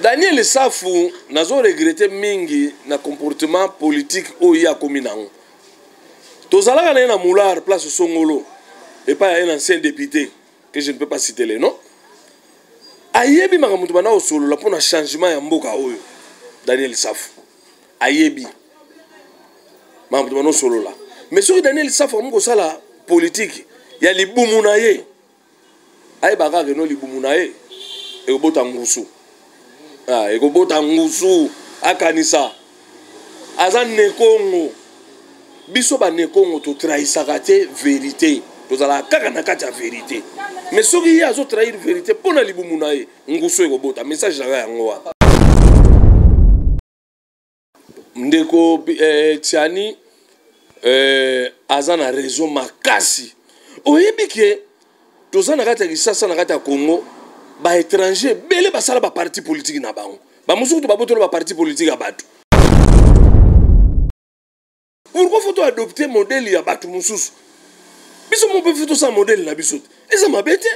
Daniel Safu, nazo regretter mingi na comportement politique oyo ye akomi nango. Tozalaka na ye na Moulard, place Songolo, epai ya un ancien député que je ne peux pas citer le nom. Ayebi makambo tobanda kosolola mpo na changement ya mboka oyo. Daniel Safu ayebi makambo tobanda kosolola. Mais soki Daniel Safu akomi kosala politique ya libumu na ye, ayeba kaka no libumu na ye ekobota ngusu. Ah, ekobota ngusu, akanisa aza Nekongo. Biso ba Nekongo totrahisaka te vérité, tozalaka kaka na kati ya vérité. Mais soki ye azotrahir vérité mpo na libumu na ye, ngusu ekobota. Message na ngai yango wana. Ndeko Tiani aza na raison makasi. Oyebi ke toza na kati ya Kinshasa, na kati ya Congo, ba étranger ebele basala ba parti politique na bango. Ba mosusu to babotola ba parti politique ya bato. Pourquoi faut adopter modèle ya bato mosusu? Biso mo mpe faut tosala modèle na biso te. Eza mabe te.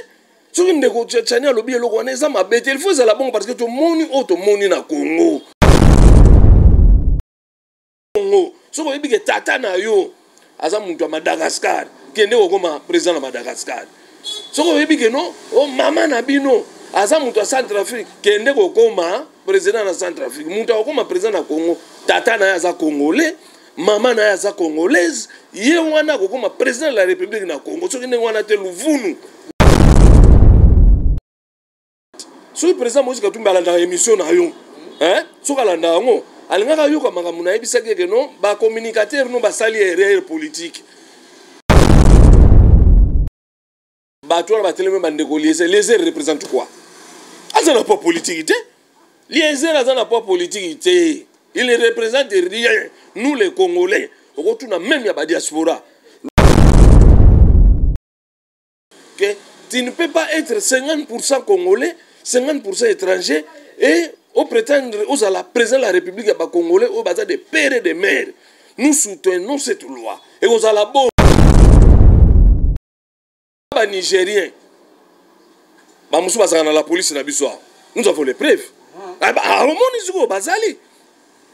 Soki ndeko Tiani alobi eloko wana eza mabe te. Il faut ezala bongo parce que tomoni oyo tomoni na Congo. Congo, soki oyebi ke tata na yo aza moto ya Madagascar, kende kokoma président na Madagascar. Soki oyebi ke non, o mama na bino aza moto ya Centrafrique, kende kokoma président na Centrafrique. Moto akokoma président na Congo, tata na ye aza congolais, mama na ye aza congolaise, ye wana akokoma président de la République na Congo. Soki ndenge wana te, luvunu. Soki président Moïse Katumbi alandaka émission na yo, hein? Soki alandaka yango, alingaka ayoka makambo nayebisaki eke non, ba communicateur no basali erreur politique. Bato wana batelemi bandeko Eliezer. Eliezer représente quoi? Aza na poids politique te. Eliezer aza na poids politique te. Il ne représente rien. Nous les Congolais, okotuna même ya ba diaspora. Que tu ne peux pas être 50% congolais, 50% étranger et au prétendre aux à la président de la République ya ba Congolais au baza de père et de mère. Nous soutenons cette loi. Et aux à la bonne ba Nigériens. Ba musu bazaka na la police na biso. Nous avons les preuves. Ah, ba, ah, omoni sikoyo bazali.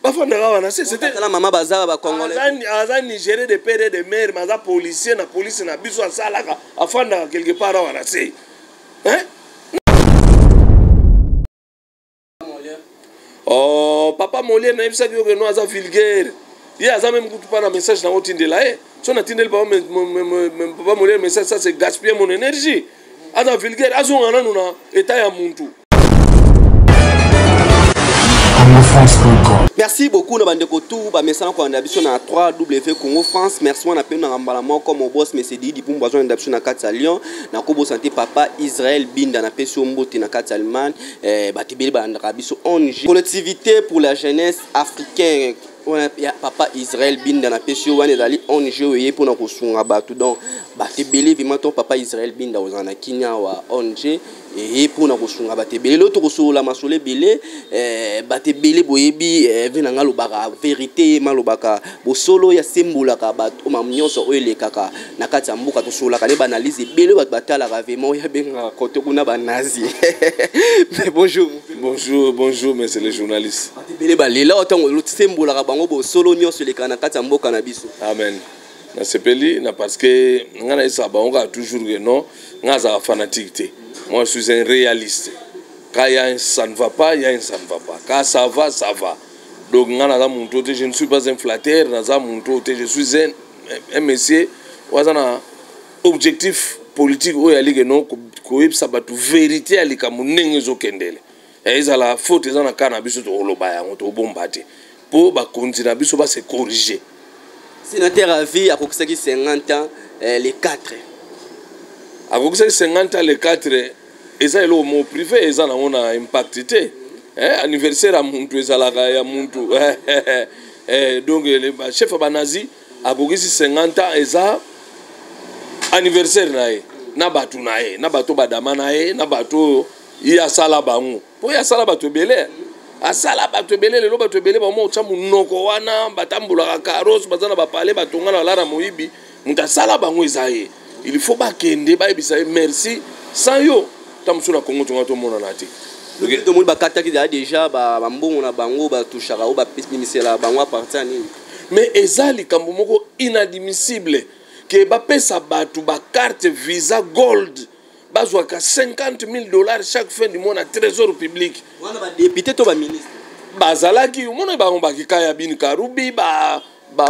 Bafandaka wana, c'est, c'était Tala mama bazala ba Congolais. Aza Nigérien de père et de mère, mais aza policier na police na biso asalaka, afandaka quelque part awa na se. Hein? Oh, papa Molière nayebisaki yo ke no aza vulgaire. Ye aza même kutu pas na message nango tindela ye. So na tindeli papa papa Molière message, ça c'est gaspiller mon énergie. Aza vulgaire, azonga nanu na état ya muntu. Merci beaucoup na bandeko tout ba mesana ko biso na 3W Congo France. Merci moi na pe na mbala moko mon boss monsieur Didi Pumbu azon na biso na kati ya Lyon. Na kobo santé papa Israël Binda na peso mbote na kati ya Allemagne. Batibeli ba ndaka biso ONG Collectivité pour la jeunesse africaine. Wana ya papa Israël Binda na pesi wana ezali ONG oyo ye mpona kosunga bato. Donc bato ebele vraiment to papa Israël Binda ozala na Kenya wa ONG eye mpona kosunga bato ebele. Lelo tokosolola masolo ebele, bato ebele boyebi, ve na nga alobaka vérité, ye malobaka bosolo ya sembolaka bato oyo nyonso oyo elekaka na kati ya mboka. Tosololaka ne baanalyse ebele bato batalaka vraiment oyo abengaka kote kuna ba nazi. Mais bonjour. Bonjour, bonjour, monsieur le journaliste. Bato ebele balela oyo ntango sembolaka bango bosolo nyonso elekaka na kati ya mboka na biso. Amen. Nasepeli na parce que nga nayesaka bango kaka toujours que non, nga azalaka fanatique te. Moi je suis un réaliste. Quand il y a un ça ne va pas, il y a un ça ne va pas. Quand ça va, ça va. Donc nga naza muntu te, je ne suis pas un flatteur, naza muntu te, je suis un monsieur oyo aza na objectif politique oyo alike non koyebisa bato vérité ya likambo ndenge ezokendele. Ezala faute eza na cas na biso tokoloba yango, tokobomba te po bakonzi na biso ba se corriger. Sénateur à vie akokisaki 50 ans les 4. Akokisaki 50 ans les 4, eza eloko moko privé, eza nango na impact te. Anniversaire ya muntu ezalaka ya muntu. Donc le chef ya banazi akokisi 50 ans, eza anniversaire na ye, na bato na ye, na bato badama na ye, na bato oyo ye asala bango. Po ye asala bato ebele. Asala bato ebele, lelo bato ebele bango otya monoko wana, batambolaka carrosse, baza na bapale, batonga na balala moyibi. Moto asala bango eza ye. Il faut bakende bayebisa ye merci. Sans yo, ta mosusu na Congo tonga tomonana te. Tomoni bakataki déjà bambongo na bango batushaka, oyo babimisela bango à partir ya nini? Mais eza likambo moko inadmissible ke bapesa bato bacarte Visa Gold, bazwaka 50 000 $ chaque fin du mois na Trésor public. Wana badéputé to baministre? Bazalaki, omona bango bakika ya bini karubi,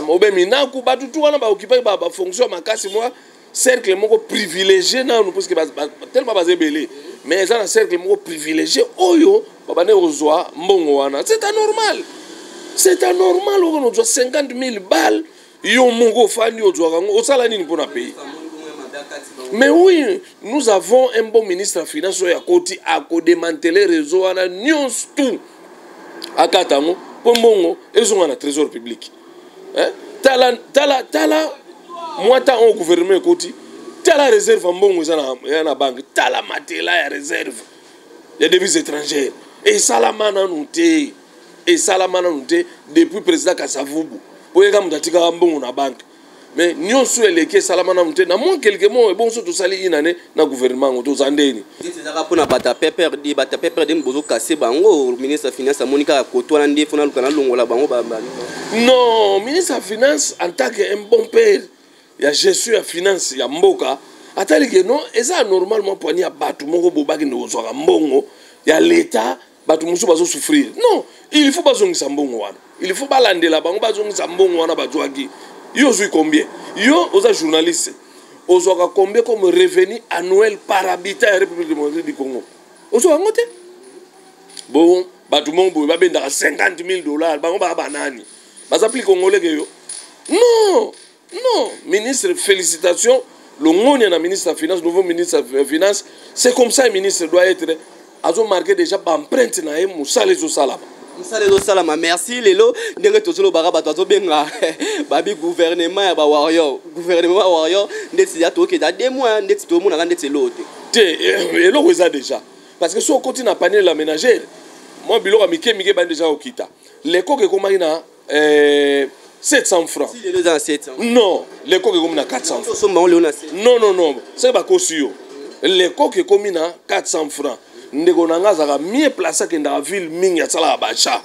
obe minaku, bato tu wana baokipaki bafonction ya makasi, mwa cercle moko privilégié nanu, parce que tellement baza ebele, mais eza na cercle moko privilégié oyo babandi kozwa mbongo wana. C'est anormal, c'est anormal. Oyo ozwa 50 000 balles, yo moko ofandi, ozwaka yango, osala nini mpona pays? Mais oui, nous avons un bon ministre ya Finance oyo akoti, akodémanteler réseau wana nyonso tout, akata yango mpo mbongo ezonga na Trésor public. Eh? Tala, tala, tala mwa temps oyo gouvernement ekoti, tala réserve ya mbongo eza na banque, tala matela ya réserve ya devise étrangère. Esalama nanu te, esalama nanu te depuis président Kasavubu, po yeka moto atikaka mbongo na banque. Mais nyonso eleki, esalama nanu te na mwa quelque mois. Ebongo tosali inane na gouvernement yango, toza ndeni? Ezaka mpona bato ya PPRD, bato ya PPRD bozokase bango. Ministre ya Finance amoni kaka koto wana nde fona luka nalongola bango. Non, ministre ya Finance, en tant que un bon père ya gestion ya finance ya mboka, atali ke non, eza normalement poani ya bato moko bo bakende kozwaka mbongo ya leta, bato mosusu bazosouffrir. Non, il faut bazongisa mbongo wana, il faut balandela bango, bazongisa mbongo wana bazwaki. Yo ozwi combien? Yo oza journaliste, ozwaka combien comme revenu annuel par habitant ya République démocratique du Congo? Ozwaka yango te. Bon, bato moko boye babendaka 50 000 $, bango baka banani? Baza plus congolais ke yo? Non, non. Ministre, félicitations, longonia na ministre ya Finance, nouveau ministre ya Finance. C'est comme ça un ministre doit être. Azomarquer déjà baempreinte na ye, mosala ezosalama. Mosala ezosalama, merci. Lelo ndenge tozolobaka, bato bazobenga babi gouvernement ya bawarrior, gouvernement ya warrior. Ndeti ya tokenda 2 mois, ndeti tomonaka ndeti eloko te. Te, eloko eza déjà, parce que so okoti na panier la ménagère, mwa biloko ya mike mike ebandi déjà kokita. Lekoke ekomaki na 700 francs. Si lelo eza na 700? Non, lekoke ekomi na 400 francs. Osomba ngo lelo na 700? Non, non, non, soki bakosi yo, lekoke ekomi na 400 francs. Ndeko na nga azalaka mieux placé, akendaka ville mingi, asalaka baachat,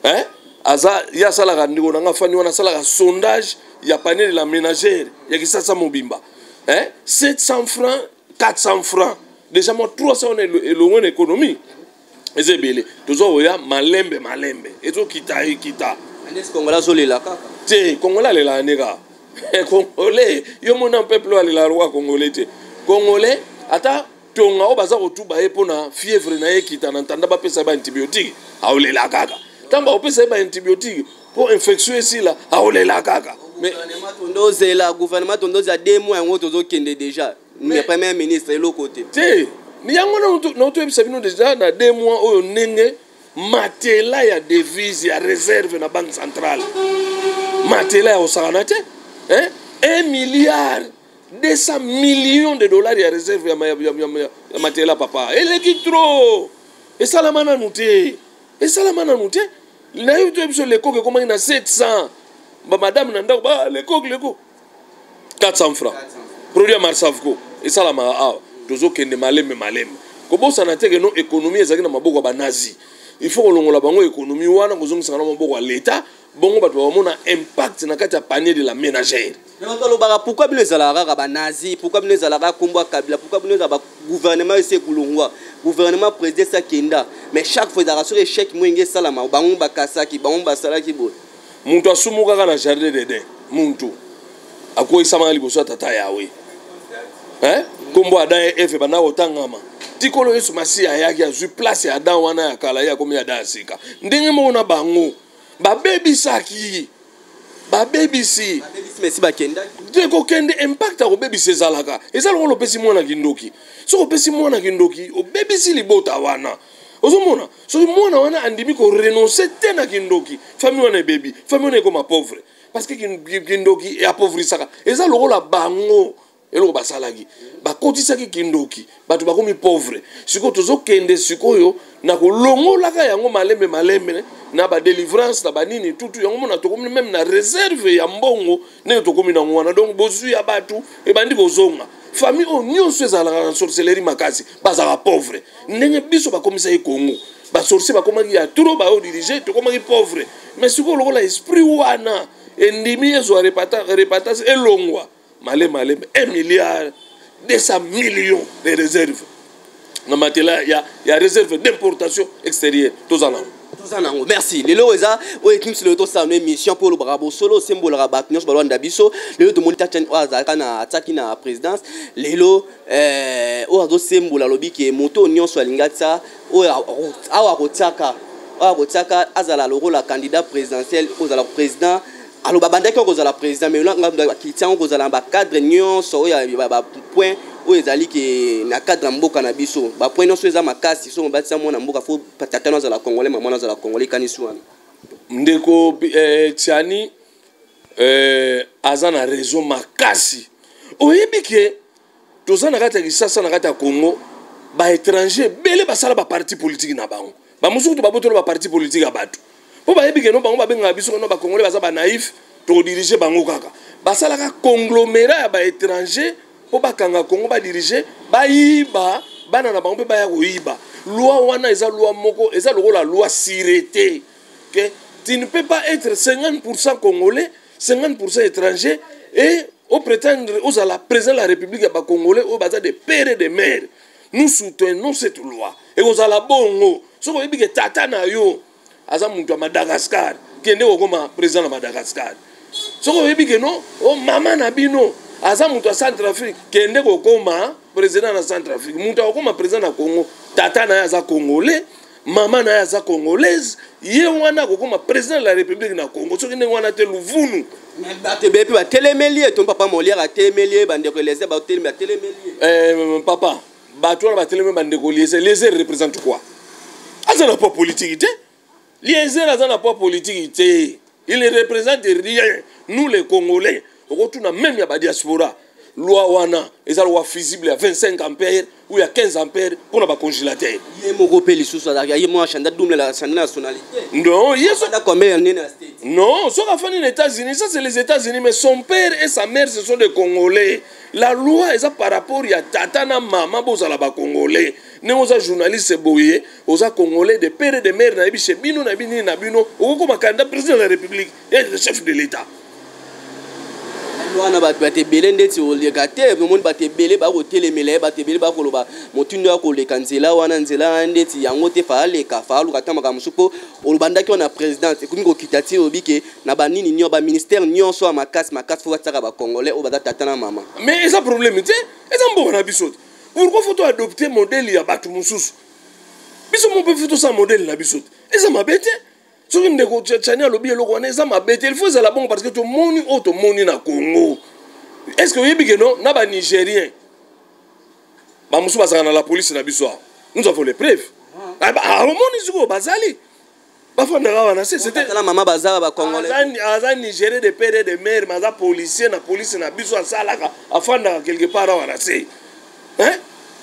hein? Aza ye asalaka, ndeko na nga fani wana asalaka sondage ya panier de la ménagère ya Kisasa mobimba, hein? 700 francs, 400 francs déjà, mwa 300 wana elongo na économie eza ebele. Toza koya malembe malembe, ezokita, ekita. Ndeti Congolais azolela kaka. Te, Congolais alelaka nde kaka Congolais. Yo mona peuple oyo alelaka lokola Congolais te. Congolais ata tonga oyo baza kotuba ye mpona fièvre na ye ekita na ntanda, bapesa ye baantibiotique, aolela kaka. Ntango bakopesa ye baantibiotique mpo infection esila, aolela kaka. Mais gouvernement tondozela, gouvernement tondozela 2 mois yango tozokende déjà, mais premier ministre eloko te. Te, yango naotoyebisa bino déjà na 2 mois oyo, ndenge matela ya devise ya réserve na Banque centrale, matela ya kosakana te, hein? 1 milliard 200 millions de dollars ya réserve ya matela, papa, eleki trop. Esalama nanu te, esalama nanu te. Nayebi toyebi biso lekoke ekomaki na 700, bamadame na ndako ba lekoke, lekoke 400 francs, produit ya Marsavco esalamaka awa. Tozokende malembe malembe. Kobosana te ke no économie ezalaki na maboko ya banazi. Il faut kolongola bango économie wana, kozongisaka na maboko ya leta. Bongo bato bamona impact na kati ya panier de la ménagère. Mais bato balobaka: pourquoi bino ezalaka kaka banazi? Pourquoi bino ezalaka kombo ya Kabila? Pourquoi bino ezala bagouvernement esi ekulongwa, gouvernement président esi akenda, mais chaque fois ezalaka soki échec moyenge esalama, bango bakasaki, bango basalaki boye? Moto asumu kaka na jardin d'Eden, muntu akoyisamaka liboso ya tata Yawe, hein? Kombo Adam ye Eve banda kotangama tikolo. Yesu Masiya ayaki, azwi place ya Adam wana ya kala, ye akomi Adam ya sika. Ndenge moko na bango babebisaki, babebisi. Babebisi, mais esi bakendaki. Te, kokende, impact ya kobebisa ezalaka, eza lokola opesi mwana kindoki. Soki opesi mwana kindoki, obebisi libota wana. Ozomona, soki mwana wana andimi korenoncer te na kindoki, famille wana ebebi, famille wana ekoma pauvre, parce que kindoki eappauvrisaka. Eza lokola bango eloko basalaki, bakotisaki kindoki, bato bakomi pauvre. Sikoyo tozokende sikoyo na kolongolaka yango malembe malembe na badélivrance na banini tutu yango. Mona tokomi même na réserve ya mbongo ndenge tokomi nango wana. Donc bozwi ya bato ebandi kozonga. Famille oyo nyonso ezalaka na sorcellerie makasi bazalaka pauvre. Ndenge biso bakomisaki Congo, basorcier bakomaki ya trop, baoyo dirige, tokomaki pauvre. Mais sikoyo lokola esprit wana endimi ezwa repentance, elongwa maleme maleme. 1 milliard 200 millions de réserve na matela ya réserve d'importation extérieure, toza nango. Toza nango, merci. Lelo eza oyo ekimisi, lelo tosala no émission mpo olobaka bosolo, osembolaka bato nyonso balwanda biso. Lelo tomoni Tatiani oyo azalaka na atiaki na présidence lelo, oyo azosembola, alobi ke moto oyo nyonso alingi atia oyo awa akotiaka, oyo akotiaka azala lokola candidat présidentiel, ozala président. Aloba bandaki kozala président, mais akiti yango kozala na bacadre nyonso oyo, bapoint oyo ezali ke na cadre ya mboka na biso, bapoint nyonso eza makasi. So mobatisa mwana mboka, faut tata no azala Congolais, mama no azala Congolais. Ekanisi wana. Ndeko Tiani aza na raison makasi. Oyebi ke toza na kati ya Kisasa, na kati ya Congo, baétranger ebele basala baparti politique na bango. Bamosuku to babotola baparti politique ya bato mpo bayebi ke no, bango babengaka biso no, Bacongolais baza banaïf, tokodiriger bango kaka. Basalaka conglomérat ya baétranger mpo bakanga Congo, badiriger, bayiba bana na bango mpe baya koyiba. Loi wana eza loi moko eza lokola loi sûreté, que tu ne peux pas être 50% Congolais, 50% étranger et oprétendre ozala président de la République ya Bacongolais oyo baza de père et de mère. Nous soutenons cette loi. Ekozala bongo. Soki oyebi ke tata na yo aza moto ya Madagascar, kende kokoma président na Madagascar. Soki oyebi ke no, o mama na bino aza moto ya Centrafrique, kende kokoma président na Centrafrique. Moto akokoma président na Congo, tata na ye aza Congolais, mama na ye aza Congolaise, ye wana akokoma président de la République na Congo. Soki ndenge wana te, luvunu. Bato ebele mpe batelemeli ye. To papa Molière atelemeli ye, bandeko Eliezer batelemeli ye. Papa, bato wana batelemi, bandeko Eliezer. Eliezer représente quoi? Aza na poids politique te. Eliezer aza na poids politique te, il ne représente rien. Nous les Congolais, okotuna même ya badiaspora, loi wana eza loi fusible ya 25 ampère ou ya 15 ampère mpona bacongélateur. Ye moko mpe lisusu azalaki ye moko achanda double, achanda nationalité. Non, ye so combien nini na State? Non, soki afandi na États-Unis, ça c'est les États-Unis, mais son père et sa mère, ce sont des Congolais. La loi eza par rapport ya tata na mama bozala Bacongolais. Ndenge oza journaliste boye, oza Congolais de père et de mère, nayebi chez bino, nayebi nini na bino, okokoma candidat président de la République et le chef de l'État. Wana bato ebele ndeti oleka te. Omoni bato ebele bakotelemela ye, bato ebele bakoloba motindo ya koleka nzela wana, nzela wana ndeti yango te. Fa aleka, fa aluka ta makambo mosusu mpo olobandaki wana présidence ekomi kokita ti olobi ke na banini nyonso, baministère nyonso ya makasi makasi, faut batiaka Bacongolais oyo baza tata na mama. Mais eza problème te, eza mboka na biso te. Pourquoi faut toadopter modèle ya bato mosusu? Biso mo mpe faut tosala modèle na biso te. Eza mabe te. Soki ndeko Tiani alobi eloko wana, eza mabe te. Il faut ezala bongo parce que tomoni oyo tomoni na Congo. Est ce que oyebi ke no, na Banigérien bamosusu bazalaka na la police na biso awa? Nous avons les preuves. Omoni sikoyo bazali bafandaka wana se. Tala mama baza Bacongolais. Aza Nigérien de père et de mère, mais aza policier na police na biso. Asalaka, afandaka quelque part awa na se,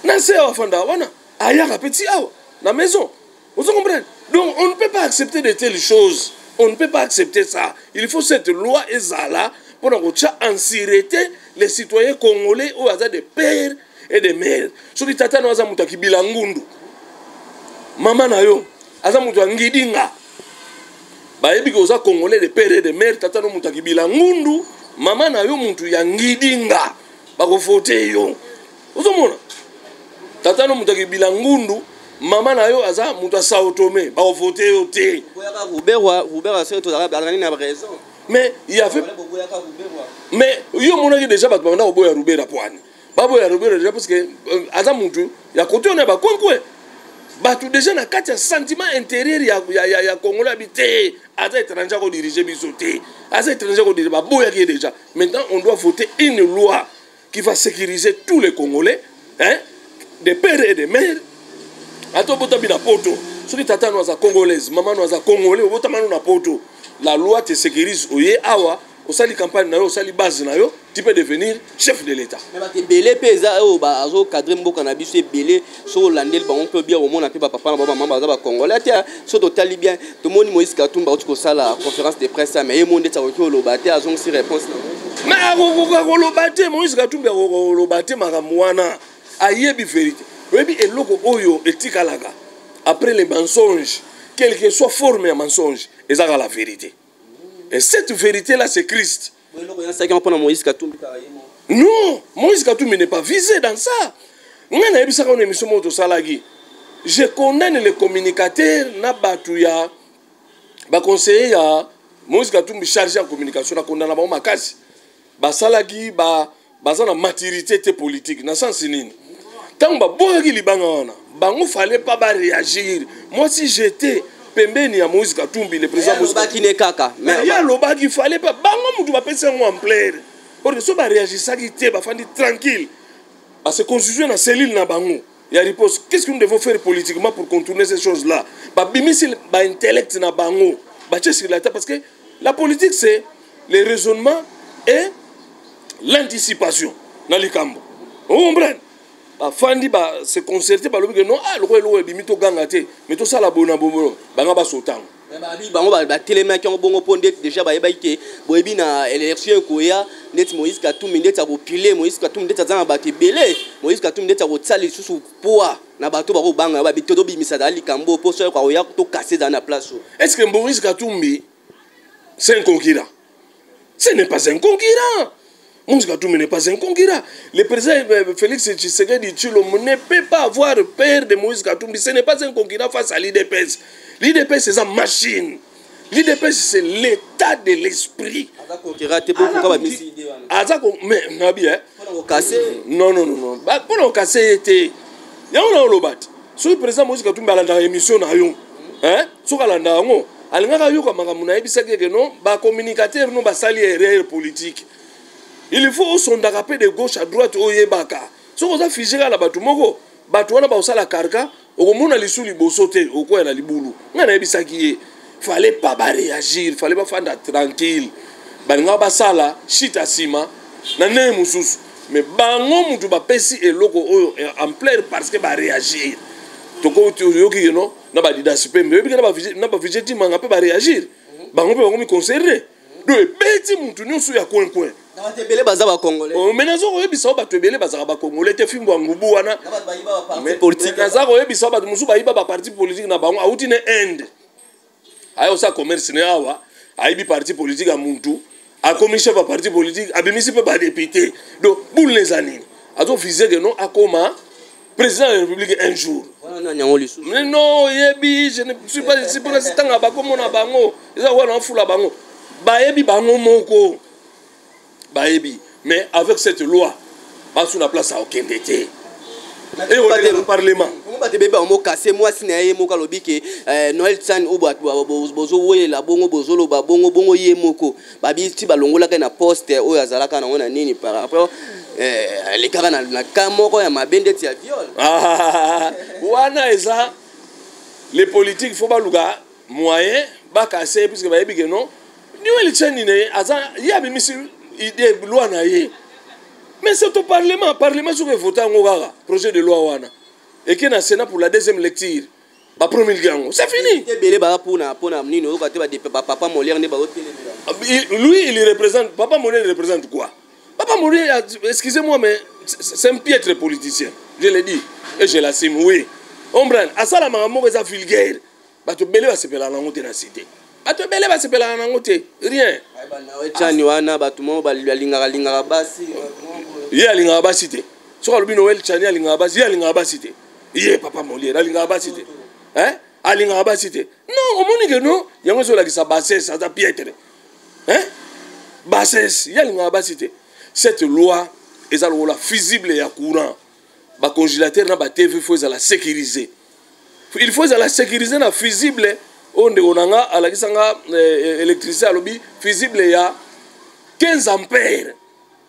na se awa afandaka wana, ayaka mpe ti awa na maison. Vous comprenez? Donc on ne peut pas accepter de telles choses, on ne peut pas accepter ça. Il faut cette loi ezala mpona kotia en sûreté les citoyens congolais oyo aza de père et de mère. Soki tata na yo aza moto ya Kibila Ngundu, mama na yo aza moto ya Ngidinga, bayebi ke oza Congolais de père et de mère. Tata no moto ya Kibila Ngundu, mama na yo moto ya Ngidinga, bakovote yo. Ozomona, tata no moto ya Kibila Ngundu, mama na yo aza moto ya Sao Tome, bakovote yo te. Ruberwa soki tozalaka na raison. Mais il y avait, mais yo omonaki déjà bato babanda koboya Ruberwa. Po ani baboya Ruberwa déjà? Parce que aza mutu ya kote wana ya bakonkwe. Bato déjà na kati ya sentiment intérieur ya Congolais abi te, aza étranger, akodiriger biso te, aza étranger, akodiriger. Baboyaki ye déjà. Maintenant on doit voter une loi qui va sécuriser tous les Congolais, hein, de père et de mère. Ata obotami na poto, soki tata no aza Congolaise, mama no aza Congolais, obotama no na poto, la loi te sécurise. Oye awa, osali campagne na yo, osali base na yo, tu peux devenir chef de l'État. Mais bato ebele mpe eza oyo azocadrer mboka na biso ebele. Soki olandeli bango mpe bien, omona mpe bapapa na bango, bamama baza Bacongolais te. So totali bien, tomoni Moïse Katumba auti kosala conférence de presse, mais ye mo ndeti akoki oloba te, azongisi réponse na. Mais akokoka koloba te. Moïse Katumbi akokoka koloba te makambo wana. Ayebi vérité. Oyebi eloko oyo etikalaka après les mensonges, quelle que soit forme ya mensonge, ezaka la vérité. Et cette vérité là, c'est Christ. Eloko yasalaki mpona Moïse Katumbi kaka ye moko? Non, Moïse Katumbi n'est pas visé dans ça. Ngai nayebisaka wana émission moko tosalaki, je condamne les communicateurs na bato ya baconseiller ya Moïse Katumbi chargé en communication. Nakondana bango makasi. Basalaki baza na maturité te politique. Na sens nini? Ntango babwakaki libanga wana, bango fallait pas baréagir. Moi, si j'étais pembeni ya Moïse Katumbi, le président Moïse Alobaki ne kaka. Mais ye alobaki, fallait pas. Bango mutu bapesi yango ampleur, parce que so baréagisaki te, bafandi tranquille, base constitué na cellule na bango ya riposte: qu'est-ce que nous devons faire politiquement pour contourner ces choses là Babimisi baintellect na bango, batie sur la table, parce que la politique, c'est le raisonnement et l'anticipation na likambo. Ocomprendre? Bafandi, base concerté, balobi ke non, ah, lokola eloko ebimi, toganga te, mais tosala boye na boye. Banga basotango. Babi bango batelemaki yango bongo mpo ndeti déjà bayebaki ke boyebi na élection ekoya, ndeti Moïse Katumbi ndeti akopile, Moïse Katumbi ndeti aza na bato ebele, Moïse Katumbi ndeti akotia lisusu poids na bato bakobanga. Babi te, tobimisa zala likambo mpo soki akoya, tokase ezala na place oyo. Est-ce que Moïse Katumbi, c'est un concurrent? Ce n'est pas un concurrent. Moïse Katumbi n'est pas un concurrent. Le président Félix Tshisekedi Tshilombo ne peut pas avoir peur de Moïse Katumbi. Ce n'est pas un concurrent face à l'UDPS. L'UDPS, c'est une machine. L'UDPS, c'est l'état de l'esprit. Aza concurrent te mpo koka bamisi idée wana? Aza mais nabi, hein? Mpona kokase. Non, non, non, non. Ba mpona kokase ye te. Yango na oloba te. Soki président Moïse Katumbi alandaka émission na yo, hein? Soki alandaka yango, alingaka yoka makambo nayebisaki eke non, bacommunicateur no basali erreur politique. Il faut osondaka mpe de gauche à droite, oyebaka. Soki oza figé kaka na bato moko, bato wana bakosala karka, okomona lisu liboso te, okwea na libulu. Ngai nayebisaki ye, fallait pas baréagir, fallait bafanda tranquille. Balingaka basala shit ya nsima na ndenge mosusu, mais bango mutu bapesi eloko oyo ampleur parce que baréagir. Toyoki keno na badidasi pembe, oyebi ke na bavige timanga mpe baréagir, bango mpe bakomi concerné. Donc ebeti mutu nyonso ya coin coin. Na bato ebele baza bacongolais. Oh, mais naza koyebisa o, bato ebele bazalaka bacongolais te. Fimbo ya ngubu wana. Na bato bayiba baparti politique. Naza koyebisa o, bato mosusu bayiba baparti politique na bango, awuti ne Inde, aye osala commerce ne awa, ayibi parti politique ya muntu, akomi chef ya parti politique, abimisi mpe badéputé. Donc boule eza nini? Azovise ke non, akoma président de la République un jour. Wana nani yango lisusu? Mais non, oyebi, je ne suis pas ici mpona sitanga bakomona bango. Eza wana ofula bango, bayebi bango moko bayebi. Mais avec cette loi, basu na place akokende te ekoleka parlement. Bongo bato ebele bamokase mwasi na ye moko alobi ke Noël Tshiani oyo bozowelela bongo, bozoloba bongo bongo, ye moko babi ti balongolaka ye na poste oyo azalaka nango na nini par rapport alekaka na ka moko ya mabe ndeti ya viol. Ah, wana eza les politiques, faut baluka moyen bakase, puisque bayebi ke non, Noël Tshiani ne aza ye abimisi idée loi na ye, mais c'est au parlement. Parlement soki evote yango kaka, projet de loi wana eke na Sénat pour la deuxième lecture, bapromulgue yango, c'est fini. Ebele baza mpona nini? Oyoka te bapapa Molière nde bazotelemela. Lui, il représente, papa Molière représente quoi? Papa Molière, excusez-moi, mais c'est un piètre politicien. Je l'ai dit et je l'assume, oui. Ombrane asala makambo moko eza vulgaire. Bato ebele basepelaka nango te na cité, bato ebele basepelaka nango te, rien. Tshiani wana, bato moko balingaka lingaka basi. Ye alingaka basi te. Soki alobi Noël Tshiani alingaka basi, ye alingaka basi te. Ye papa Molière alingaka basi te, hein? Alingaka basi te. Non, omoni ke non, yango ezolakisa bassesse, aza piètre, hein? Bassesse, ye alingaka basi te. Cette loi eza lokola fusible ya courant. Bacongélateur na batv, faut ezala sécurisé. Il faut ezala sécurisé na fusible oyo ndeko na nga alakisanga électricité. Alobi fusible ya 15 ampère.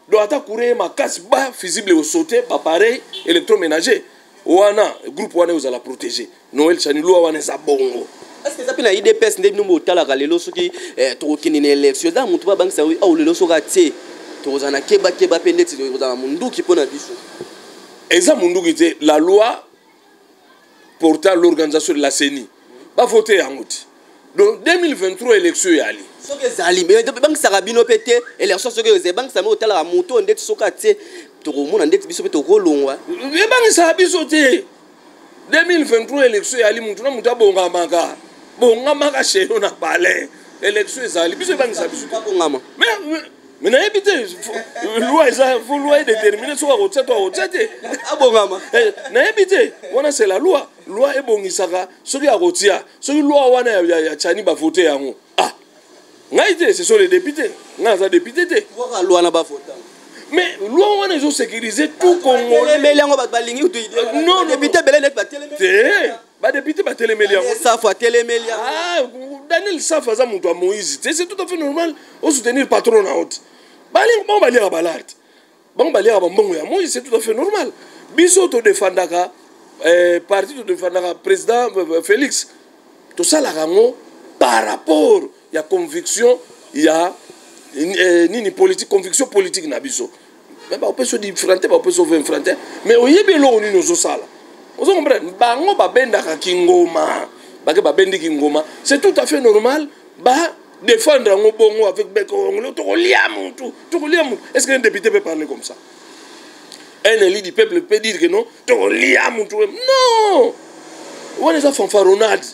Donc ata courant ye makasi, ba fusible ekosaute, baappareil électroménager wana, groupe wana ezala protégé. Noël Tshiani, loi wana eza bongo. Est ce que eza mpe na UDPS nde bino botalaka lelo? Soki tokokende na élection, eza motu babangisa awa lelo, soki atie, tokozala na kebakeba mpe ndeti tokozala na munduki mpo na biso. Eza munduki te. La loi portant l'organisation de la CENI, bavote yango te. Donc 2023, élection eyali. Soki ezali, ebangisaka bino mpe te, élection soki ezali, ebangisa mi otalaka moto ndeti soki atie, tokomona ndeti biso mpe tokolongwa. Ebangisaka biso te. 2023, élection eyali. Mutu na mutu abongamaka, bongamaka sheyo na palais. Élection ezali, biso ebangisa biso te. Babongama. Mais nayebi te, loi eza, faut loi edétermine soki akotia to akotia te. Abongama. Nayebi te, wana c'est la loi. Loi ebongisaka soki akotia, soki loi wana ya Tshiani bavote yango. Ah, ngai te, ce sont les députés. Ngai naza député te. Waka loi na bavota. Mais loi wana ezosécuriser tout Congolais. Telemeli yango, bato balingi. Non, non. Député ebele neti batelemeli. Te, badéputé batelemeli yango. Safu atelemeli yango. Ah, Daniel Safu aza moto ya Moïse te. C'est tout à fait normal osoutenir patron na yo te. Bango baliaka balare te, bango baliaka bambongo ya Moïse, c'est tout à fait normal. Biso todefandaka parti, todefandaka président Félix, tosalaka yango par rapport ya conviction ya nini, politique, conviction politique na biso. Mais baopesa 10 francs te, baopesa 20 francs te, mais oyebi eloko nini ozosala, ozo comprendre. Bango babendaka kingoma, bake babendi kingoma, c'est tout à fait normal ba défendre yango bongo avec bekongolo. Tokolia mutu, tokolia mutu. Est ce qu'un député peut parler comme ça? Un élu du peuple peut dire que non, tokolia mutu? Non, wana eza fanfaronnade,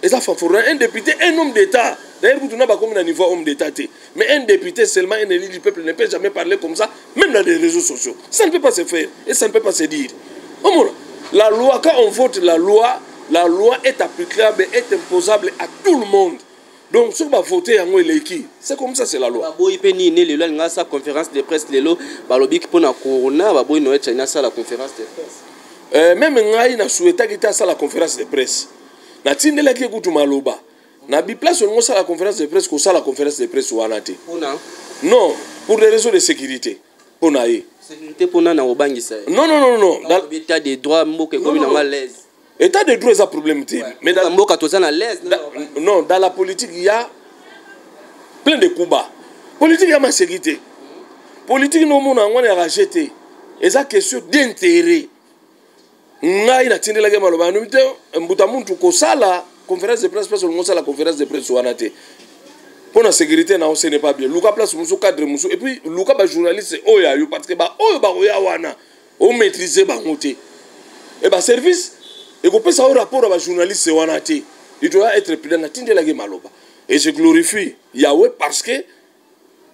eza fanfaronnade. Un député, un homme d'État, d'ailleurs kutu na bakomi na niveau homme d'État te, mais un député seulement, un élu du peuple ne peut jamais parler comme ça, même dans les réseaux sociaux. Ça ne peut pas se faire et ça ne peut pas se dire. Omona la loi, quand on vote la loi, la loi est applicable, est imposable à tout le monde. Donc soki bavote yango, eleki, c'est comme ça, c'est la loi. Baboyi mpe nini lelo? Alinga asala conférence de presse lelo, balobi mpona corona, baboyi Noël Tshiani asala conférence de presse. Même ngai nasouhaitaki te asala conférence de presse. Natindelaki ekutu maloba na biplace olingo osala conférence de presse, kosala conférence de presse wana te. Mpona? Non, pour des raisons de sécurité mpo na ye. Sécurité mpona na kobangisa ye? Non, non, non, non. État de droit, mboka ekomi nango à l'aise. État de droit eza problème te, mais dans mboka toza na l'aise. Non, dans la politique, il y a plein de coups bas. Politique ya maseki te, politique nomona yango wana ya rage te, eza question d'intérêt. Ngai natindelaki maloba yanomi te, mbuta muntu kosala conférence de presse, place olingo osala conférence de presse wana te, mpo na sécurité na yo, ce n'est pas bien. Luka place mosusu, cadre mosusu, et puis luka bajournaliste oyo ayo, parce que baoyo bakoya wana, omaîtrise bango te e baservice ekopesa yo rapport ya bajournaliste wana te. Il doit être prudent. Natindelaki maloba et je glorifie Yahweh parce que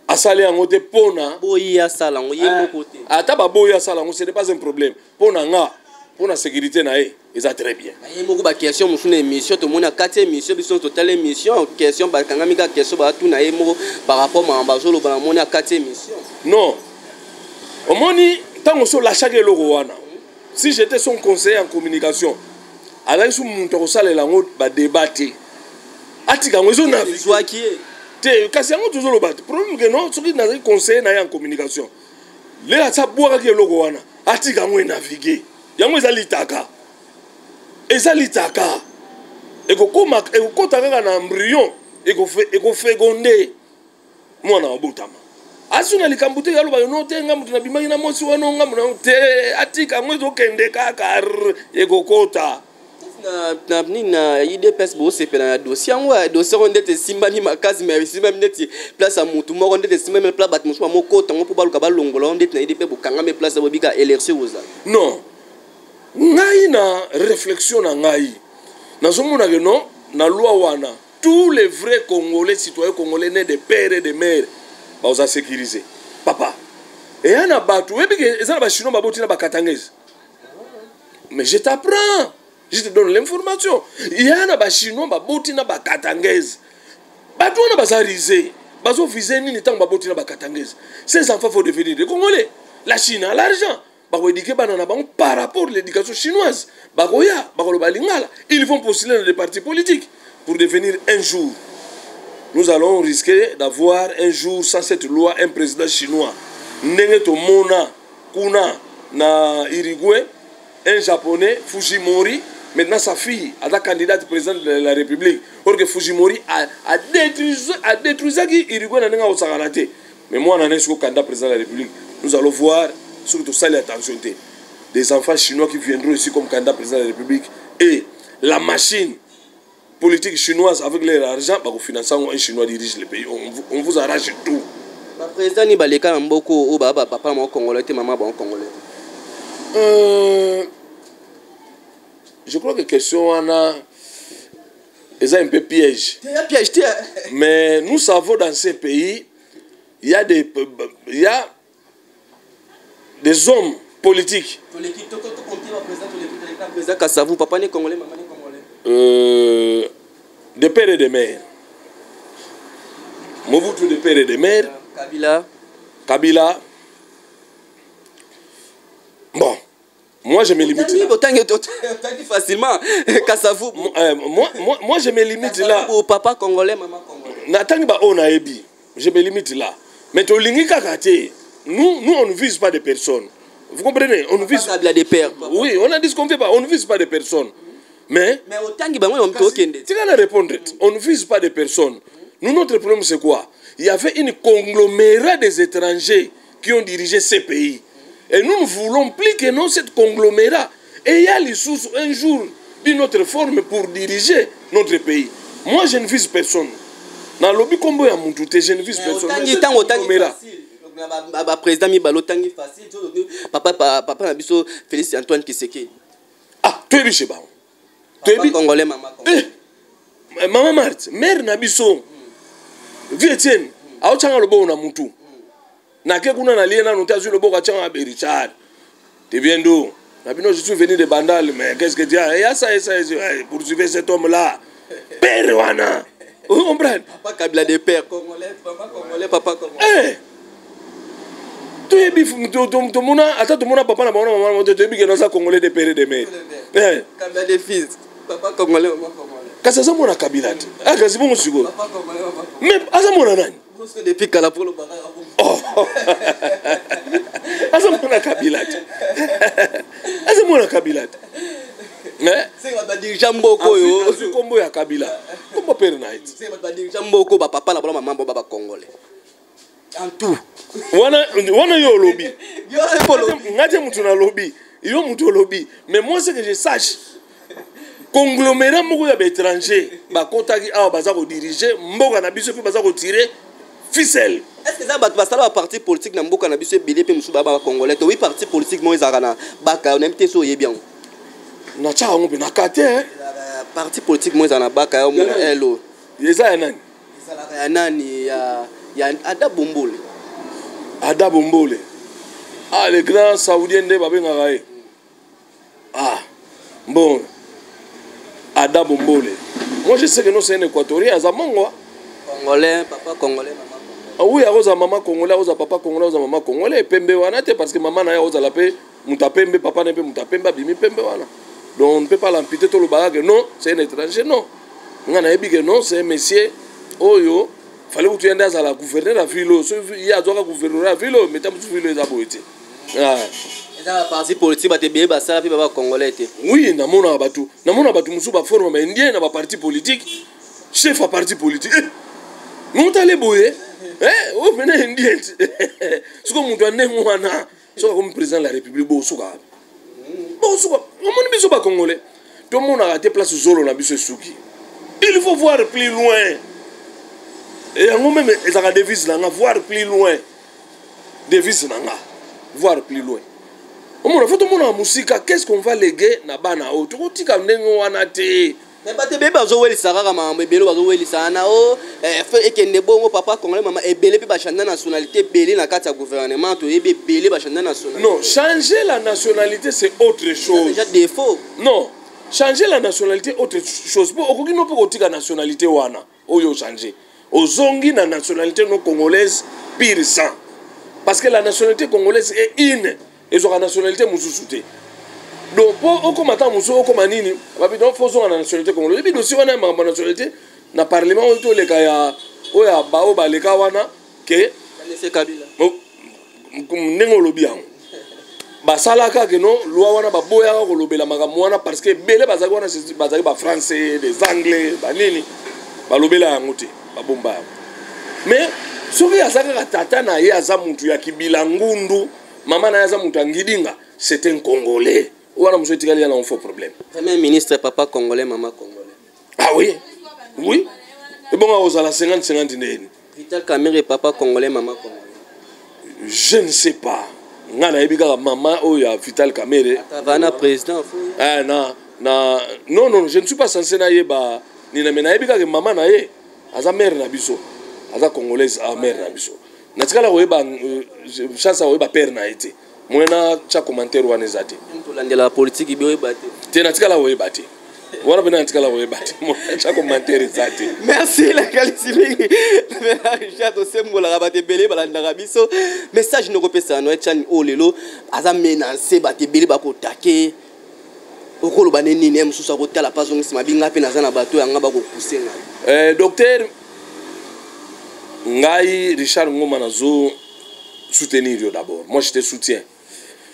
asali yango te mpona Boyi asala yango ye moko te. Ata baboyi asala yango, ce n'est pas un problème mpo na nga, mpo na sécurité na ye, eza très bien. Ye moko, baquestion mosusu na émission, tomoni na kati ya émission, biso totala émission, question bakangami kaka, question baatuna ye moko par rapport makambo azoloba, namoni na kati ya émission. Non, omoni, ntango so olashaki eloko wana, si j'étais son conseiller en communication, azalaki so moto akosalela yango badébat te, atika yango, ezwaki ye. Te, kasi yango tozoloba te, problème ke non, soki nazalaki conseiller na ye en communication, lelo ati abwakaki eloko wana, atika yango enavigue. Yango eza litaka, eza litaka, ekokoma, ekokota kaka na embryon, ekoféconder mwana abotama. Asu na likambo te, alobaka no te, nga moto nabimaki na mwasi wana, nga moto te. Atika yango, ezokende kaka, ekokota. Na nini, na UDPS, bosepela na dossier yango? Dossier yango ndeti esimbami makasi, mais esimbami ndeti place ya motu moko, ndeti esimbami place bato mosusu bamokota yango mpo baluka balongola yango. Ndeti na UDP bokangami place bobika élection kozala. Non, ngai na réflexion na ngai, nazomona ke non, na loi wana, tous les vrais Congolais, citoyens congolais nés de père et de mère, baoza sécurisé. Papa, eya na bato, oyebi ke eza na Bachinois baboti na Bakatangese. Mais je t'apprends, je te donne l'information, ya na Bachinois baboti na Bakatangese. Bato wana baza rusé, bazovise nini? Ntango baboti na Bakatangese, ces enfants faut devenir des Congolais. La Chine a l'argent, bakoéduquer bana na bango par rapport à l'éducation chinoise, bakoya bakoloba lingala, ils vont postuler dans des partis politiques pour devenir un jour. Nous allons risquer d'avoir un jour, sans cette loi, un président chinois, ndenge tomona kuna na Uruguay, un Japonais, Fujimori. Maintenant sa fille aza candidate président de la République, or que Fujimori a détruisaki Uruguay na ndenge akosakana te, mais mwana na siko candidat président de la République. Nous allons voir, soki tosali attention te, des enfants chinois qui viendront ici comme candidat président de la République et la machine. Politique chinoise avec leur argent, bakofinancer yango. Un Chinois dirige le pays, on vous arrache tout. Baprésident nini baleka na mboka oyo baa papa na bango congolais te, mama bango congolais? Je crois que question wana eza un peu piège. Ya piège te. Mais nous savons, dans ces pays, il y a des hommes politiques. Président Kasavubu, papa ne congolais, mama ne congolais. De père et de mère. Mobutu, de père et de mère. Kabila. Kabila. Bon, moi je me limite là. Otangi facilement Kasavubu. Moi, je me limite là. Papa congolais, mama congolais. Natangi ba oyo nayebi, je me limite là. Mais tolingi kaka te. Nous, on ne vise pas des personnes, vous comprenez? On ne vise Kabila de père. Oui, on a dit ce qu'on fait pas, on ne vise pas des personnes, mais Mais otangi bango, tokende. Tika na répondre. On ne vise pas des personnes. Nous, notre problème, c'est quoi? Il y avait une conglomérat des étrangers qui ont dirigé ces pays et nous ne voulons plus que non, cette conglomérat et il y a les sous un jour d'une autre forme pour diriger notre pays. Moi, je ne vise personne. Nalobi kombo ya mutu te, je ne vise personne. Otangi ntango otangi baprésident mibale, otangi facile. Papa na biso Félix Antoine Tshisekedi. Ah, toyebi chez bango. Toyebi congolais, mama. Eh, mama Marthe, mère na biso, vieux Etienne, aotyanga loboko na mutu. Nake kuna, nalie nanu te, azwi loboko, atianga be: "Richard, tu viens d'où?" Na bino: "Je suis venu de Bandal." "Mais qu'est-ce que tu as?" "Ya ça et ça, poursuivez cet homme là père wana." Vous comprenez? Papa Kabila de père congolais, papa congolais, papa congolais. Eh, toyebi, tomona ata tomona papa na bango na mama te, toyebi ke naza congolais de père et de mère. Eh. Kabila de fils, papa congolais, mama congolais. Kasi aza mwana Kabila te. Ah, kasi bongo sikoyo, mais aza mwana nani? Depuis kala po lobaka. Oh. Aza mwana Kabila te, aza mwana Kabila te. Badirigeants mboka oyo. Azwi nkombo ya Kabila, nkombo père na ye te. Badirigeants mboka, bapapa na bango, mama bango bacongolais en tout. Wana wana yo olobi, nga te mutu nalobi, yo mutu olobi. Mais moi, ce que je sache, conglomérat moko ya baétranger bakotaki awa, baza kodiriger mboka na biso mpe baza kotirer ficelle. Est ce que eza bato basala baparti politique na mboka na biso ebele mpe mosusu baya bacongolais te? Oui, parti politique moko ezalaka na baka, nayebi te so oyebi yango. Natiaka yango mpe na ka te. Parti politique moko ezala na baka ya omona elo. Eza ya nani? Ezalaka ya nani? Ya Ada Bombole. Ada Bombole, ah, le grand saoudien nde babengaka ye. Ah bon, Ada Bombole, moi je sais que non, c'est un Équatorien, aza mongo. Congolais, papa congolais, mama. Ah oui, akozala mama congolais, akozala papa congolais, akozala mama congolais. Pembe wana te, parce que mama na ye akozala mpe moto apembe, papa na ye mpe moto apembe, abimi pembe wana. Donc on ne peut pas l'amputer, tolobaka que non, c'est un étranger. Non, nga nayebi que non, c'est un monsieur oyo fallait kutu ye nde azala gouverneur ya ville oyo. Soki ye azwaka gouverneur ya ville oyo, meta mosusu ville oyo eza boye te. Eza baparti politique, bato ebele basala mpe baba congolais te. Oui, namonaka bato, namona bato mosusu baforme baindien na baparti politique, chef ya parti politique. Eh, motale boye oyo pene indien te. Soki moto ya ndenge wana, soki akomi président de la République, bosuka, bosuka. Omoni, biso bacongolais tomonaka te place zolo na biso esuki. Il faut voir plus loin. Yango même ezalaka devise na nga, voir plus loin. Devise na nga, voir plus loin. Omona, faut tomonaka mosika. Qu'est ce qu'on va léguer na bana oyo? Tokotika ndenge wana te. Mais bato ebele bazowelisa kaka makambo ebele, bazowelisa wana o ekende bongo, papa congolais, mama ebele mpe bachanger nationalité ebele na kati ya gouvernement. Toyebi ebele bachanger nationalité. Non, changer la nationalité, c'est autre chose. Déjà défaut. Non, changer la nationalité, autre chose. Mpo okoki no mpe kotika nationalité wana oyo ochange, ozongi na nationalité non congolaise pur sang, parce que la nationalité congolaise est une, ezwaka nationalité mosusu te. Donc mpo okóma ntango mosusu okóma nini babi, donc faut ozonga na nationalité congolaise. Ebi dossier wana ya makambo ya nationalité na parlement oyo toleka ya oyo ya baoyo baleka wana ke Kabila. Ndenge olobi yango, basalaka ke non, loi wana baboyaka kolobela makambo wana, parce que ebele bazalaki wana, bazalaki bafrançais, des Anglais, banini, balobela yango te, babomba yango. Mais soki aza kaka tata na ye aza mutu ya Kibila Ngundu, mama na ye aza mutu ya Ngidinga, c'est un Congolais wana. Mosu etikali ya na faux problème. Premier ministre, papa congolais, mama congolais. Ah oui. Oui, ebongo akozala 50 50 ndeni? Vital Kamerhe, papa congolais, mama congolais? Je ne sais pas. Ngai nayebi kaka mama oyo ya Vital Kamerhe. Vana président. Eh, na non, non, je ne suis pas censé nayeba nina, mais nayebi kaka mama na ye aza mère na biso, aza congolaise, a mère na biso. Natikala koyeba chance ya koyeba père na ye te. Moye na tya commentaire wana eza te. Tolandela politike bi oyeba te. Te, natikala koyeba te wana mpena, natikala koyeba te. Moye tya commentaire eza te. Merci. Nakalisi mingi Richard. Tosembolaka bato ebele balandaka biso. Message nokopesa Noel Tshiani oyo lelo aza menace, bato ebele bakotake, okoloba ne nini? Ye mosusu akotala mpe azongisi mabinga mpe naza na bato yanga bakopuse ngai. Docteur, ngai Richard Ngoma nazo soutenir yo. D'abord, moi je te soutiens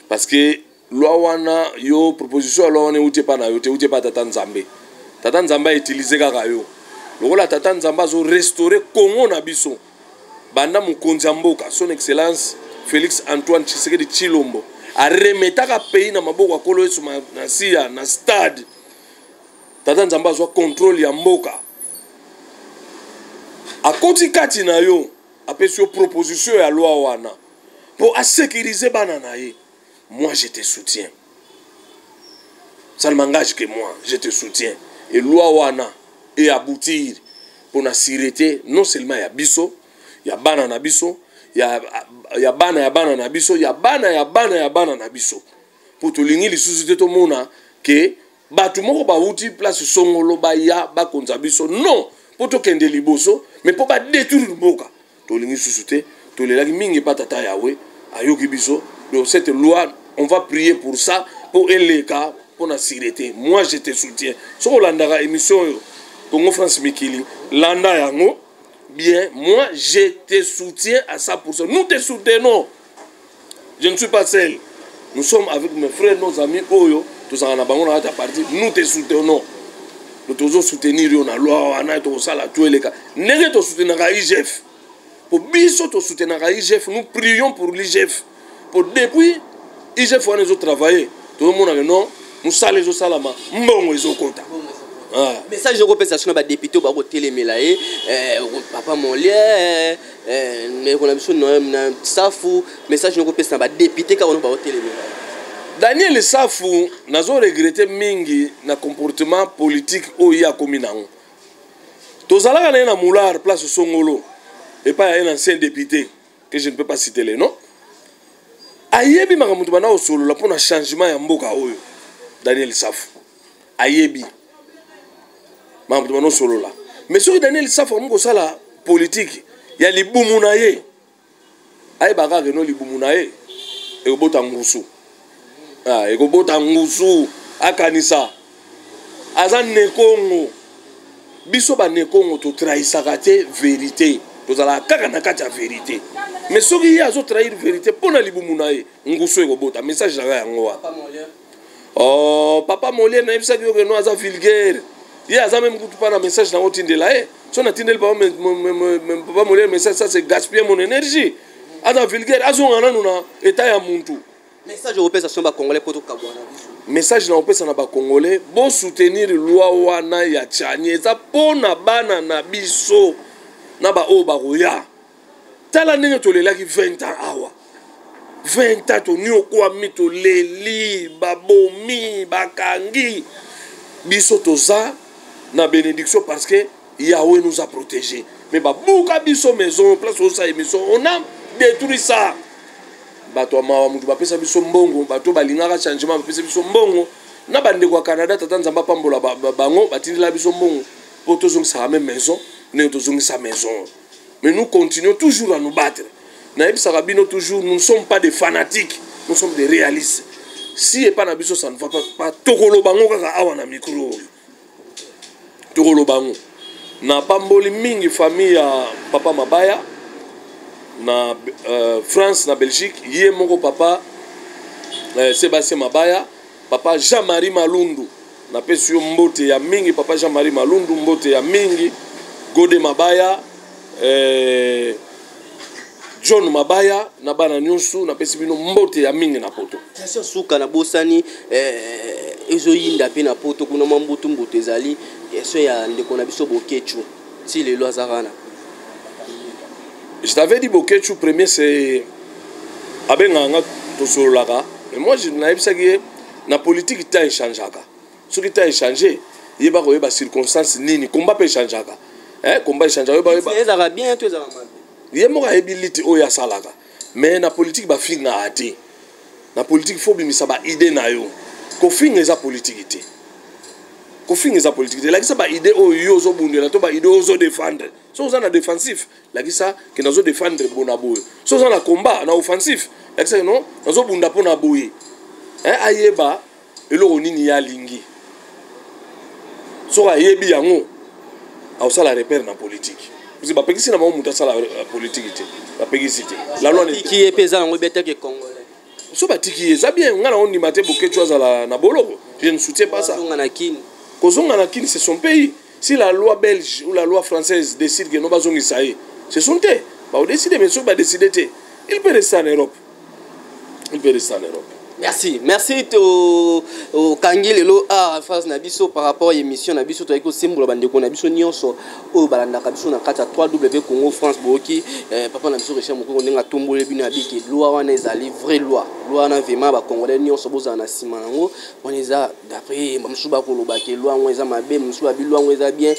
parce que loi wana, yo proposition ya loi wana euti epa na yo te, euti epa Tata Nzambe. Tata Nzambe autiliser kaka yo lokola Tata Nzambe azorestaurer Congo na biso. Banda mokonzi ya mboka, Son Excellence Félix Antoine Tshisekedi Tshilombo, aremetaka pays na maboko ya Nkolo Yesu Masiya na stade, Tata Nzambe azwa contrôle ya mboka, akoti kati na yo, apesi yo proposition ya loi wana mpo asécuriser bana na ye. Moi je te soutiens, ça ne m'engage que moi, je te soutiens. Et loi wana et aboutir mpona sûreté non seulement ya biso, ya bana na biso, ya bana ya bana na biso, ya bana ya bana ya bana na biso, mpo tolingi lisusu te tomona ke bato moko bawuti place songolo baya bakonza biso. Non mpo tokende liboso, mais mpo badétruire mboka, tolingi lisusu te. Tolelaki mingi epa Tata Yawe, ayoki biso. Donc cette loi, on va prier pour ça, mpo eleka mpo na sûreté. Moi je te soutiens. Soki olandaka émission oyo Congo France Mikili, landa yango bien. Moi je te soutiens à 100%. Nous te soutenons. Je ne suis pas seul, nous sommes avec mes frères, nos amis oyo tozalaka na bango na kati ya parti. Nous te soutenons. Tozosoutenir yo na loi wana. Tokosala to eleka ndenge tosoutenaka IGF, po biso tosoutenaka IGF. Nous prions pour l'IGF, po depuis IGF wana ezotravaille, tozomonaka non, mosala ezosalama, mbongo ezokota. Ah. Message okopesa so na badéputé oyo bakotelemela ye, papa Molière, ndeko na biso na Safu, message nokopesa na badéputé kaka wana bakotelemela? Daniel Safu, nazo regretter mingi na comportement politique oyo ye akomi nango. Tozalaka na ye na Moulard, place songolo, epai ya un ancien député que je ne peux pas citer le nom. Ayebi makambo banda kosolola mpo na changement ya mboka oyo. Daniel Safu ayebi makambo banda kosolola. Mais soki Daniel Safu akomi kosala politike ya libumu na ye, ayebaka kaka no libumu na ye ekobota ngusu. Ah, ekobota ngusu. Akanisa aza Nekongo. Biso Banekongo totrahisaka te vérité, tozalaka kaka na kati ya vérité. Mais soki ye azotrahir vérité mpo na libumu na ye, ngusu ekobota. Message na ngai yango wana. Oh, papa Molière, nayebisaki yo keno aza vulgaire. Ye aza même kutu mpa na message nango otindela ye. So natindeli papa Molière message, ça c'est gaspiller mon énergie. Aza vulgaire, azonga nanu na état ya muntu. Message okopesa so bacongolais mpo tokabwana biso? Message na kopesa na bacongolais: bosoutenir loi wana ya Tshiani. Eza mpo na bana na biso na baoyo bakoya. Tala ndenge tolelaki 20 ans awa, 20 ans toniokwami, toleli, babomi, bakangi biso. Toza na bénédiction parce que Yahweh nous a protégés, mais babuka biso maison, place osala émission, on a détruit ça. Bato ya mawa, moto bapesa biso mbongo, bato balingaka changement bapesa biso mbongo na bandeko ya Canada. Tata Nzambe apambola bango, batindela biso mbongo mpo tozongisaka même maison ndenge tozongisa maison. Mais nous continuons toujours à nous battre. Nayebisaka bino toujours, nous ne sommes pas des fanatiques, nous sommes des réalistes. Si epa na biso ça ne va pas, tokoloba ngo kaka awa na micro oyo, tokoloba ngo. Napamboli mingi famille ya papa Mabaya na France, na Belgique. Ye moko papa Sébastien Mabaya, papa Jean-Marie Malundu, napesi yo mbote ya mingi. Papa Jean-Marie Malundu, mbote ya mingi. Gode Mabaya, John Mabaya na bana nyonso, napesi bino mbote ya mingi na poto. Question suka na bosani, ezoyinda mpe na poto kuna mwa mbutu mbutu ezali question ya ndeko na biso Boketshu, ti lelo aza wana. Je t'avais dit, Boketshu premier, c'est abengaka nga, tosololaka, mais moi je nayebisaki ye na politique ta échangeaka. Soki ta échange, yeba koyeba circonstance nini, combat mpe échangeaka, eh, combat échangeaka, oyeba oyeba. Ezalaka bien to ezalaka mabe? Ye moko ayebi liti oyo asalaka, mais na politique bafingaka te. Na politique faut bimisa baidées na yo. Kofinga eza politike te, kofinga eza politike te. Lakisa baidées oyo yo ozobundela to baidées oyo ozodéfendre. So oza na défensif, lakisa ke nazodéfendre bona boye. So oza na combat, na offensif, lakisa ke non, nazobunda mpo na boye. Ayeba eloko nini ye alingi. Soki ayebi yango, akosala repère na politique, parce que bapekisi na bango moto asala politique te, bapekisi te, la loi. Tiki ye mpe eza nango ebetaki congolais. So batiki ye, eza bien. Nga na ondima te Boketshu azala na boloko, je ne soutiens pas ça. Azonga na Kini. Kozonga na Kini, c'est son pays. Si la loi belge ou la loi française décide que no, bazongisa ye, ce sont te baodécide. Mais soki badécide te, il peut rester en Europe, il peut rester en Europe. Merci, merci. To okangi lelo a phrase na biso par rapport à émission na biso. Toyaki kosembola bandeko na biso nyonso oyo balandaka biso na kati ya 3W Congo France. Boyoki papa na biso Richard Mokoko ndenge atomboli bino ya biki. Loi wana ezali vraie loi. Loi wana vraiment, bacongolais nyonso bozala na nsima yango. Wana eza d'après bamosusu bakolobaka loi yango eza mabe, mosusu babi loi yango eza bien.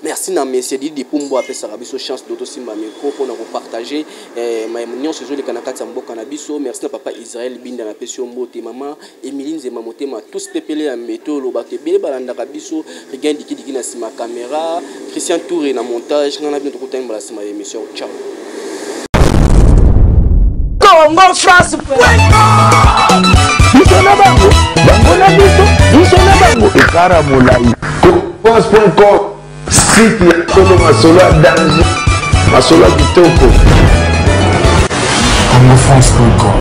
Merci na monsieur Didi Pumbo, apesaka biso chance de tosimba micro mpona kopartage mayemo nyonso ezoleka na kati ya mboka na biso. Merci na papa Israel Binda, napesi yo mbote. Mama Emilie Nzema Motema, tous pepele ya mbeto oyo bato ebele balandaka biso. Regain Dikidiki na nsima caméra, Christian Touré na montage. Ngai na bino tokutani mbala nsima ya émission. Ciao. Congo France. Biso na bango, bango na biso, biso na bango, ekara molai. France.com, site ya solo, masolo ya danger, masolo ya kitoko. Congofrance.com.